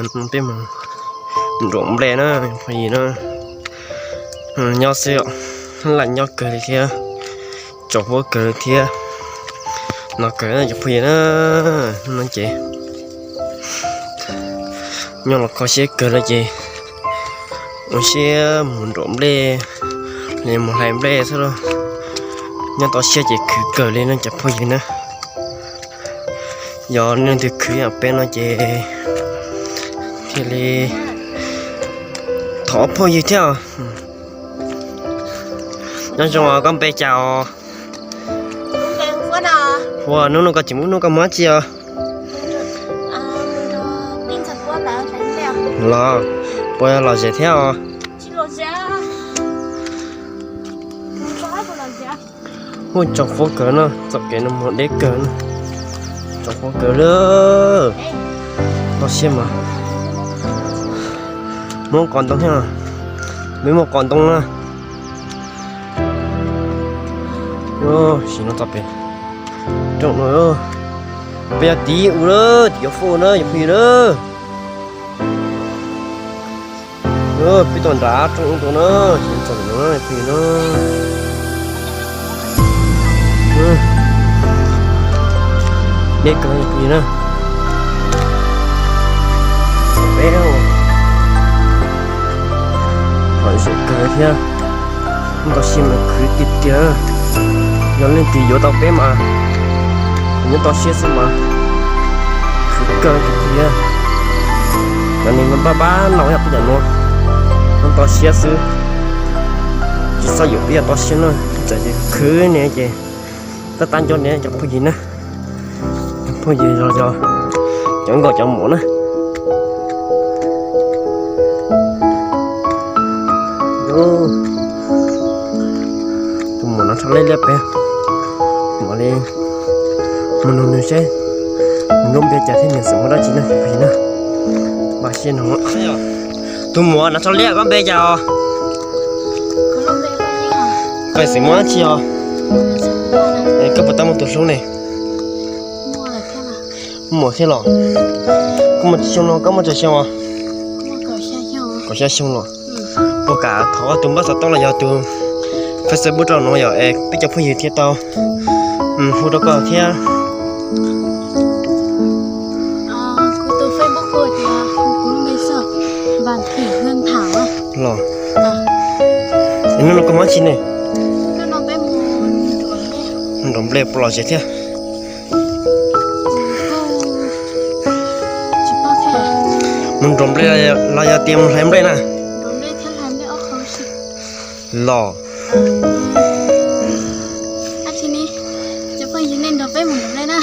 Peb mus nruam nplej na phooj ywg na. Nyob xwb, lam nyob kawg li thiab, tsaus huab kawg li thiab. No kawg cov phooj ywg na, no ces nyob los kho siab kawg li ces ua siab mus nruam nplej, mus hlais nplej xwb lauj. Nyob toj siab ces khwv kawg li no cov phooj ywg na. Yog leej twg khwv yam peb no ces thiaj li thov phooj ywg thiab. Nyob zoo os, koj npe cas os? Ua hnub no koj tsis muaj hnub koj mus dab tsi os? Los, puas lom zem thiab os? Hu tsaus huab kawg no, txoj kev no mus deb kawg no. Tsaus huab kawg li. Toj siab mas. Muaj qos ntoo thiab, muaj qos ntoo na. Sim no txog pem rooj no, peb yog tim ub lawm, tim cov foj na cov phooj ywg na. Peb tau nram rooj ub tau na, sim no txog pem no phooj ywg na. Deb kawg phooj ywg na. Peb lom zem kawg thiab. Hnub toj siab mas khwv tiag tiag. Yog leej twg yuav tau peb mas nyob toj siab xwb mas khwv kawg tiag tiag. Cov neeg pab pab no yog peb cov no, hnub toj siab xwb, tsis txhob yuav peb yog toj siab na, txawm tias khwv ne ces tab tab nco ne cov phooj ywg na. Phooj ywg los yog cov nkauj cov muam na. Tus muam no tshaj liab liab peb, mam li mus nug nws seb nws lub npe cas thiab nws xeem muaj dab tsi na, phooj ywg na. Npaj siab no. Tus muam no tshaj liab, koj npe cas os? Koj xeem muaj dab tsi os? Koj puas tau muaj tus hlub ne? Muaj thiab los? Koj muaj tsawg xyoo no, koj muaj tsawg xyoo os? Kaum xya xyoo los? Puas kam thov tus npawb xov tooj los yog tus Facebook rau no yom, es peb cov phooj ywg thiaj tau hu rau koj thiab. Kuv tus Facebook tias, kuv lub npe xwb, Vam Thim Hwm Thảo los. Hnub no koj mus dab tsi ne? Hnub no peb mus nruam nplej, puas lom zem thiab? Mus nruam nplej los yog tias mus hlais nplej na? Los. Cov phooj ywg, nej nrog peb mus nruam nplej na.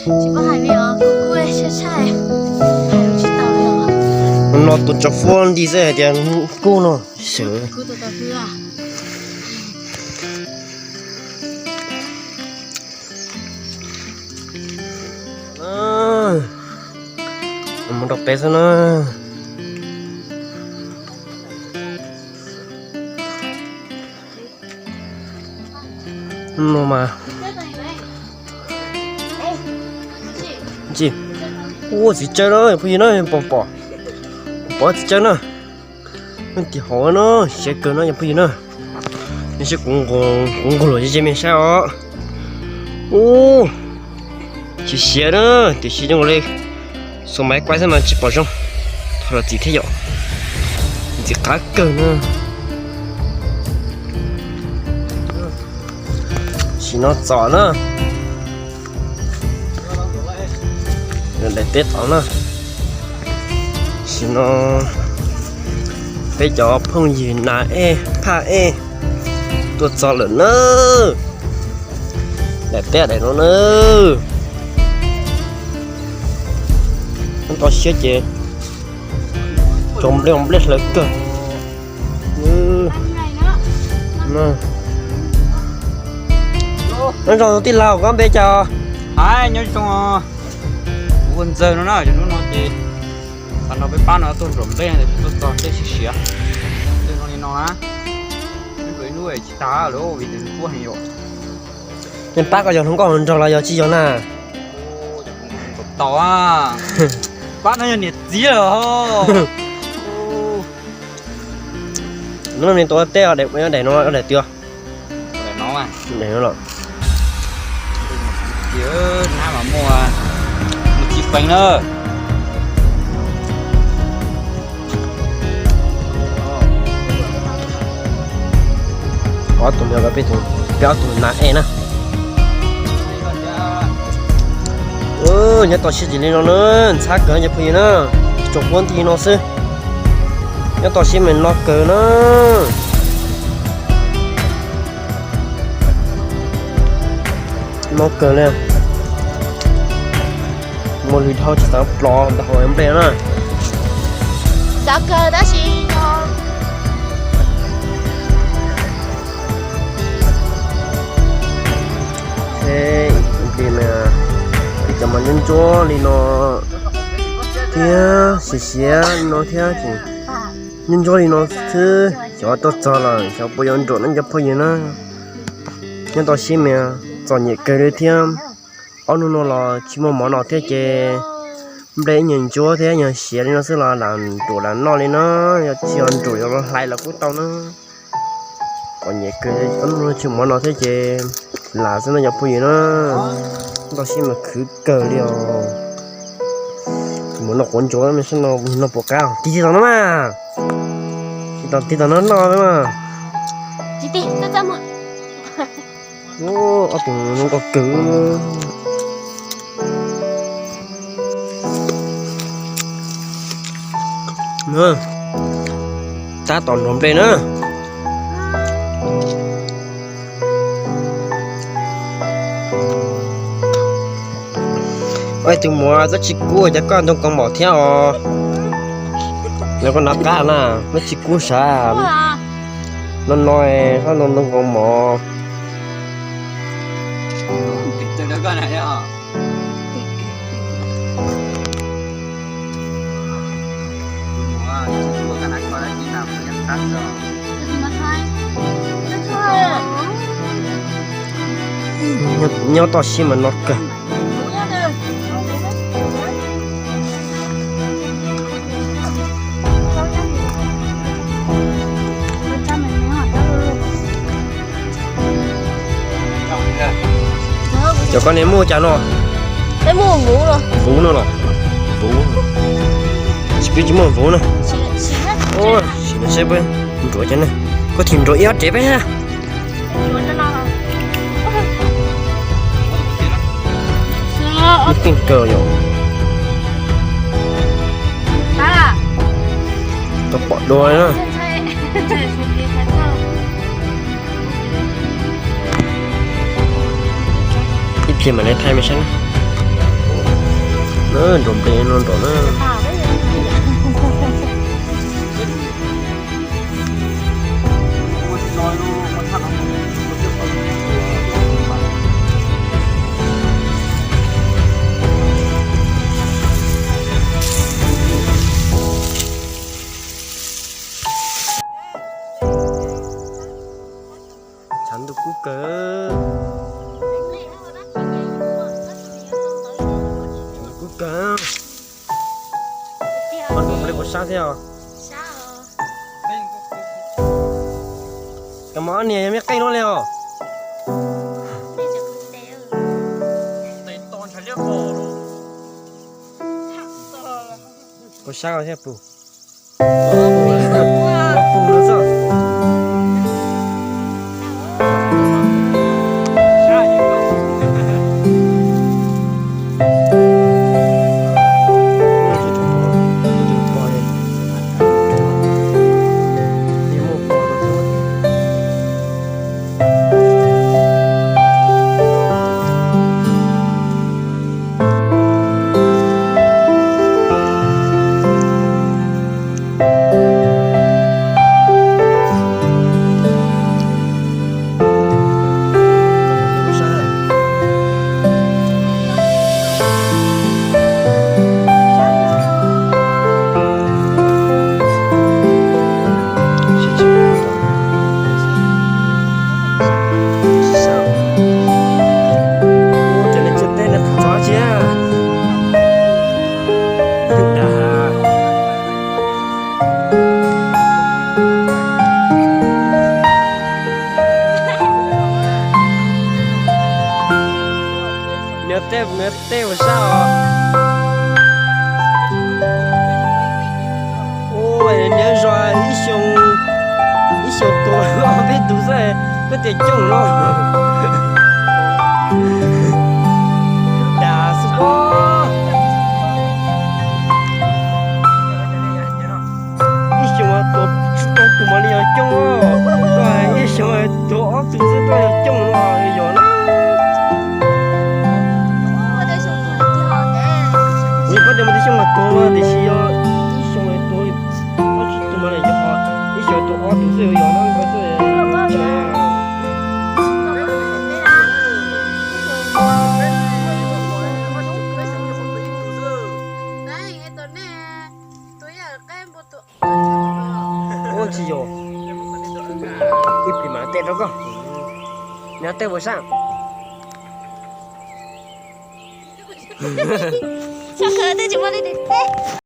Tsis paub hais li os, kuv kuj tshaj tshaj, hais tsis tau li os. No tus tsaus fuab nti xwb hais tias kuj no. Sawv. Mus nrog peb xwb na. No mas, ua txiv tsawb na phooj ywg na, pom pom, pom txiv tsawb na. Tim hauv no siab kawg no cov phooj ywg na. Nej saib kuv nqus, kuv nqus los ze ze mej saib os. Ub, siav siav na, tiam sis zoo li xuas maiv kuaib xwb mas tsis pom zoo. Thov los txiv thiab yom, ntxim qab kawg na. Sim no txog na, daim teb tod na. Sim no peb cov phooj ywg Nas Ej Phaj Ej tuaj txog lawm na. Daim teb daim no na. Hnub toj siab ces rau nplej nplej hlawv kawg. Nyob zoo tij laug, koj npe cas? Hais nyob zoo, kuv ua Ntxawg no na, cov hnub no ces tam no peb pab no tuaj nruam nplej, tuaj txog nplej siav siav, nplej zoo li no na, nruam ib hnub tsis tag lawm vim tias nws kuaj heev yom. Nej pab ko yog hluas nkauj hluas nraug los yog tsis yog na? Tau a. Pab no yog niam txiv lawm. Hnub no tua tej daim, daim no daim twg? Daim no los. Nab mas muaj, muaj tsis peev na. Ob tug, peb tug, peb ob tug nas ej na. Nyob toj siab ces li no na, ntxhab kawg cov phooj ywg na, tsuas puab nti no xwb. Nyob toj siab mas no kawg na. No kawg li. Muaj lwg dhau tsis txav plos ntawm hauv nplej na. Txav kawg tab sis no. Ces cov mas ntsuab ntsuab li no thiab siav siav li no thiab ces ntsuab ntsuab li no xwb, xyov tuaj txog los xyov puas yuav nruam no cov phooj ywg na. Nyob toj siab mas txom nyem kawg li thiab. Ob hnub no los tsis muaj mov noj thiab ces nplej ib nyuag ntsuab thiab nyuag siav li no xwb los lam nruam lam noj li na. Yog tsis yog nruam yuav los hlais los kuj tau na. Txom nyem kawg, ob hnub no tsis muaj mov noj thiab ces lam xwb no cov phooj ywg na. Nyob toj siab mas khwv kawg li os. Mus noj quav ntsuab no puas qab, tig tig tom no mas. Tig tom, tig tom no noj mas. Ob tug zoo nkauj kawg. Tab tom nrog nplej na. Ib tug muam txob tsis kub, cas koj ntoo kaus mom thiab os? Nov koj nov qab na, txob tsis kub sav. No no, koj ntoo ntoo kaus mom. Nyob toj siab mas no kawg. Cov koj ne muaj cas no? Muaj npuv no los? Npuv. Tsis pib tsis muaj npuv na. Sim no seb peb nruam cas ne. Koj thim nruam ib ob rev peb na. Ib teej kaw yom. Tau pom dua na. Ib pliag mam li thaij me saib na. Nruam nplej no nruam na. Tshav ntuj kub kawg. Tshav ntuj kub kawg. Ua nroo li kuv sab thiab os. Koj mas ob niag yog me qeej no li os. Kuv sab thiab pus. Tej mus tej ua sab os. Ua niam zos ib xyoo, ib xyoo tua ob peb tus xwb, koj tias coob no. Dag xwb pob. Ib xyoo tua ob tug mas li yog coob, ib xyoo tua ob tug xwb koj yog coob no yog na. Kuv yeej paub tias muaj tej xyoo mas tuag no tiam sis yog ib xyoo tua ob tug mas li yog, ib xyoo tua ob tug xwb yog na. Ua tsis yog, ib pliag mam tej rau koj. Nyob tej ua sab. Txhob khaws tej tsis muaj leej twg teb.